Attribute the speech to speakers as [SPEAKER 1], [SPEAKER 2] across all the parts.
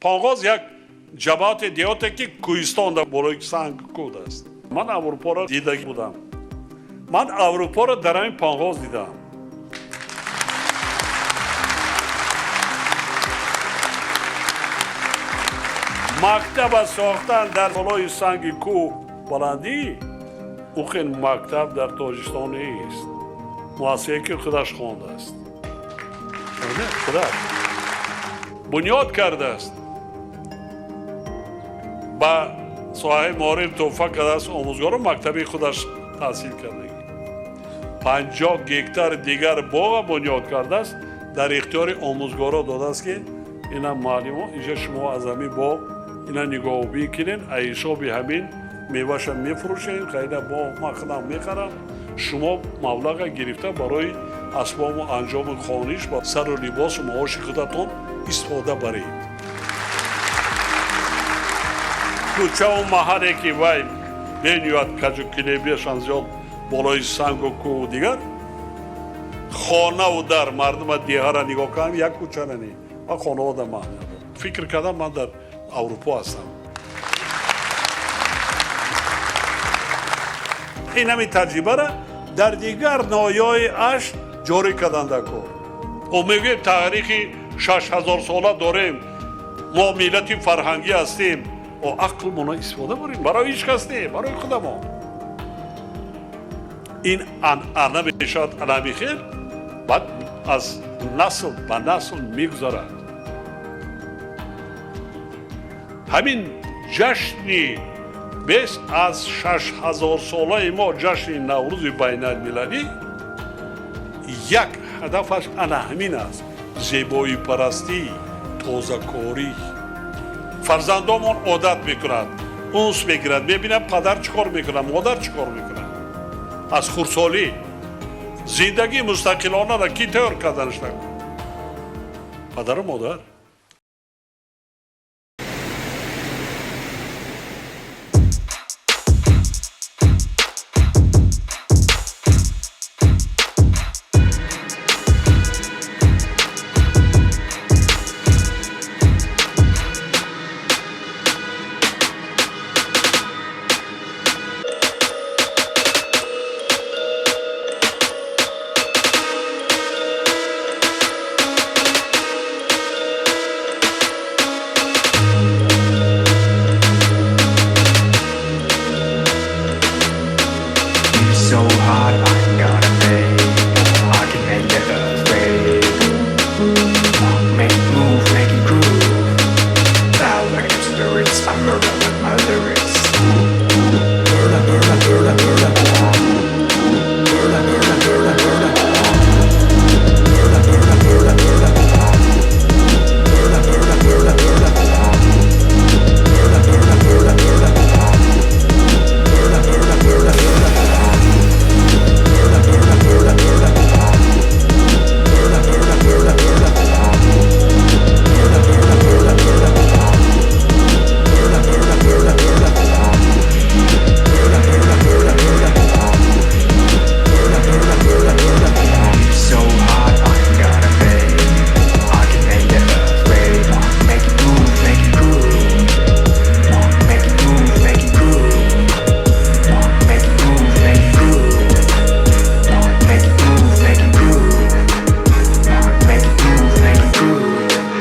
[SPEAKER 1] Панғоз як ҷамоати деҳоте, ки кӯҳистон дар болои санг кӯд аст. Ман Аврупоро дида будам. Ман Аврупоро дар ҳамин Панғоз дидам. Мактаба сохтан дар болои санги кӯҳ баландӣ, ухин мактаб дар Тоҷикистон нест. Муассисае, ки худаш хондааст, худаш бунёд кардааст, ба соҳаи маориф тӯҳфа кардааст, омӯзгору мактаби худаш таҳсил кардагӣ. 50 гектар дигар боға бунёд кардааст, дар ихтиёри омӯзгоро додааст, ки ина муаллимо, инҷа шумо аз ҳамин боғ ина нигоҳубин кунед, аз ҳисоби ҳамин меваша мефурӯшед, хайда боғ ман худам мехарам, шумо маблаға гирифта барои асбобу анҷоми хониш ва сару либосу маоши худатон истифода баред. Кӯчаву маҳалле, ки вай бениҳоят каҷу килебиашон зиёд, болои сангу кӯҳу дигар хонаву дар мардума деҳара нигоҳ кардам, як кӯчара не ва хонавода маҳна фикр кардам, ман дар Аврупо ҳастам. Ин ҳамин таҷрибара дар дигар ноҳияҳои Ашт ҷорӣ карданд дар кор. О мегӯем, таърихи 6000сола дорем, мо миллати фарҳангӣ ҳастем. О ақлмона истифода барем, барои ҳеҷ кас не, барои худамон. Ин анъана мешавад, анами хел баъд аз насл ба насл мегузарад. Ҳамин ҷашни бес аз 6000солаи мо, ҷашни Наврӯзи байналмилалӣ, як ҳадафаш ана ҳамин аст: зебоипарастӣ, тозакорӣ. Фарзандомон одат мекунад, унс мегирад, мебинад, падар чӣ кор мекунад, модар чӣ кор мекунад. Аз хурдсолӣ зиндагии мустақилонаро кӣ тайёр карданаш накун? Падару модар.
[SPEAKER 2] So hot, I gotta make. I can make the earthquake. Make it move, make it groove. Bow like spirits, I murder with my lyrics. Murder, murder, murder, murder. Murder, murder, murder, murder. Murder, murder, murder, murder. Murder, murder, murder, murder. Murder, murder, murder, murder. Murder, murder, murder, murder. Murder, murder, murder, murder. Murder, murder, murder, murder. Murder, murder, murder, murder. Murder, murder, murder, murder. Murder, murder, murder, murder. Murder, murder, murder, murder. So hot, I gotta make. I can make the earthquake. Make it move, make it groove. Make it move, make it groove. Make it move, make it groove. Make it move, make it groove. Make it move, make it groove. Make it move, make it groove.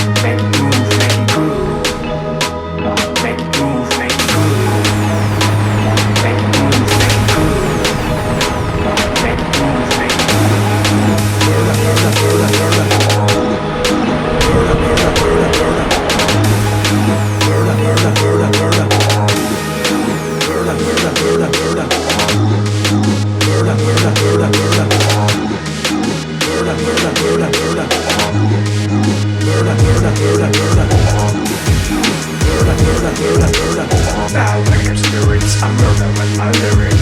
[SPEAKER 2] Make it move, make it groove. Make it move, make it groove. Make it move, make it groove. Make it move, make it groove. Murder, murder, murder, murder. Murder, murder, murder, murder. Murder, murder, murder, murder. Murder, murder, murder, murder. Murder, murder, murder, murder. Murder, murder, murder, murder. Murder, murder, murder, murder. Murder, murder, murder, murder. Bow like spirits, I murder with my lyrics.